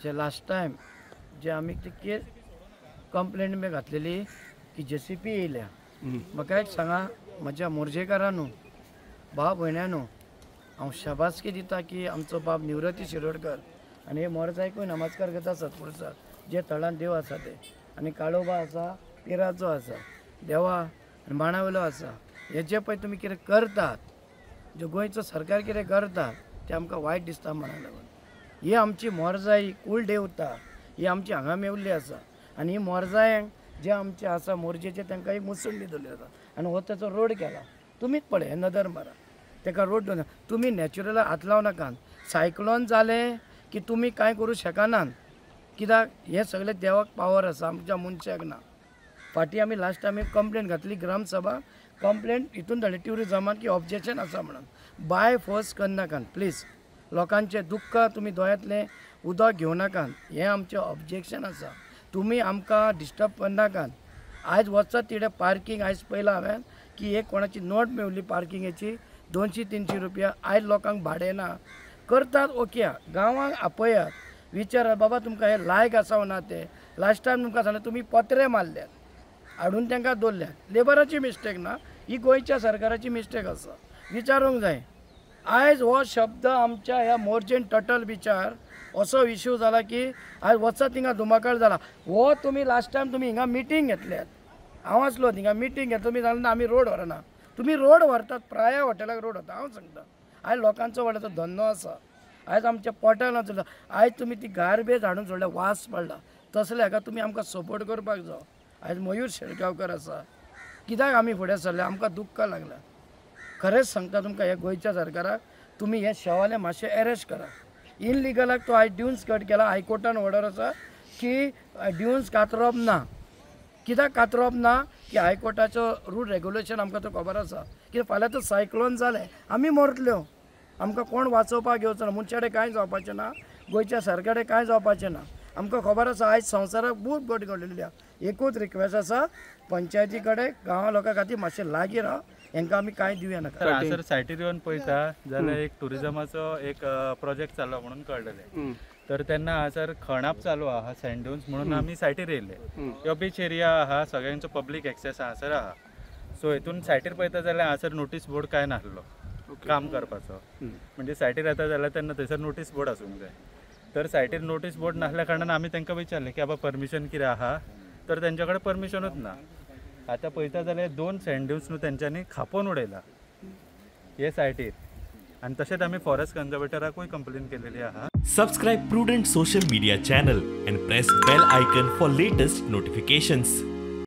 जे last time जे आमी ती complaint बी घातलेली की जेसीपी येयल्या. म्हाका एक सांगा म्हज्या मोरजेकारांनो, भाव भयण्यांनो, हांव शाबासकी दिता की आमचो बाब निवृत्ती शिरोडकर आनी हे मोरजायकूय नमस्कार करता सत्पुरुषाक जे थळान देव आसा ते, आनी काळोबा आसा, पिराचो आसा, देवा आनी माणावलो आसा. हे जे पळय तुमी कितें करतात, जे गोंयचो सरकार कितें करता तें आमकां वायट दिसता म्हणा लागून. ही आमची मोरजाई कुळदेवता ही आमची हांगा मेवल्ली आसा आनी ही मोरजायांक जे आमचे आसा मोरजेचे तांकां एक मुसंडी दवरली आसा आनी हो ताचो रोड केला. तुमीच पळय नदर मारा ताका रोड दवरना. तुमी नॅचरल हात लावं नाकात. सायक्लोन जालें की तुमी कांय करूं शकनात, कित्याक हें सगळें देवाक पावर आसा, आमच्या मनशाक ना. फाटीं आमी लास्ट टायम एक कंप्लेन घातली ग्रामसभा, कंप्लेन हितून धाडली ट्युरिजमान की ऑब्जेक्शन आसा म्हणून. बाय फोर्स करनाकात प्लीज, लोकांचें दुख्ख तुमी दोळ्यांतलें उदक घेवं नाकात, हें आमचें ऑब्जेक्शन आसा. तुमी आमकां डिस्टर्ब करनाकात. आयज वचत तिडे पार्कींग आयज पळयलां हांवें की एक कोणाची नोट मेवली पार्किंगेची 200-300 रुपया. आयज लोकांक भाडें ना करतात. ओके, गांवांक आपयात, विचारात बाबा तुमकां हें लायक आसा ना तें. लास्ट टायम तुमकां सांगलें तुमी पत्रे मारल्यात हाडून तांकां दवरल्यात. लेबराची मिस्टेक ना, ही गोंयच्या सरकाराची मिस्टेक आसा, विचारूंक जाय. आयज हो शब्द आमच्या ह्या मोरजेन टटल बिचार असो इश्यू जाला की आयज वचत थिंगा धुमाकळ जाला. हो तुमी लास्ट टायम तुमी हिंगा मिटींग घेतल्यात, हांव आसलो थिंगा मिटींग घेतलो, तुमी सांगलें ना आमी रोड व्हरना. तुमी रोड व्हरतात, प्राया हॉटेलाक रोड व्हरता. हांव सांगता आयज लोकांचो व्हडलो धंदो आसा. आयज आमच्या पोटान चलता. आयज तुमी ती गार्बेज हाडून सोडल्या, वास पडला. तसले हाका तुमी आमकां सपोर्ट करपाक जाय. आयज मयूर शेळगांवकर आसा, कित्याक आमी फुडें सरले, आमकां दुख्ख लागलां. खरेंच सांगता तुमकां, ह्या गोंयच्या सरकाराक तुमी हे शेवाले मातशें एरेस्ट करा. इनलिगलाक तो आयज ड्युन्स कट केला. हायकोर्टान ऑर्डर आसा की ड्युन्स कातरप ना. कित्याक कातरप ना की हायकोर्टाचो रूल रेगुलेशन आमकां तो खबर आसा की फाल्यां तो सायक्लोन जालें आमी मरतल्यो, आमकां कोण वाचोवपाक येवचो ना, मनशा कडेन कांय जावपाचें ना, गोंयच्या सरकारा कडेन कांय जावपाचें ना. आमकां खबर आसा आयज संवसाराक खूब गट घडलेली आसा. एकूच रिक्वेस्ट आसा पंचायती कडेन, गांवा लोकां खातीर मातशें लागीं राव, हेंकां आमी कांय दिवया नाका. हांगासर सायटीर येवन पळयता जाल्यार एक टुरिजमाचो एक प्रोजेक्ट चालू म्हणून कळलेलें. तर तेन्ना हांगासर खणप चालू आहा सँड ड्युन्स म्हणून आमी सायटीर येयल्ले. ह्यो बीच एरिया आहा, सगळ्यांचो पब्लीक एक्सेस हांगासर आहा. सो हितून सायटीर पळयता जाल्यार हांगासर नोटीस बोर्ड कांय नासलो काम करपाचो. म्हणजे सायटीर येता जाल्यार तेन्ना थंयसर नोटीस बोर्ड आसूंक जाय. तर सायटीर नोटीस बोर्ड नासल्या कारणान आमी तांकां विचारलें की बाबा परमिशन कितें आहा, तर तेंच्या कडेन परमिशनूच ना. आतां पळयता जाल्यार 2 सँड ड्युन्स न्हू तेंच्यांनी खापोवन उडयला हे सायटीर. आनी तशेंच आमी फॉरेस्ट कन्जर्वेटराकूय कंप्लेन केलेली आहा. Subscribe Prudent social media channel and press bell icon for latest notifications.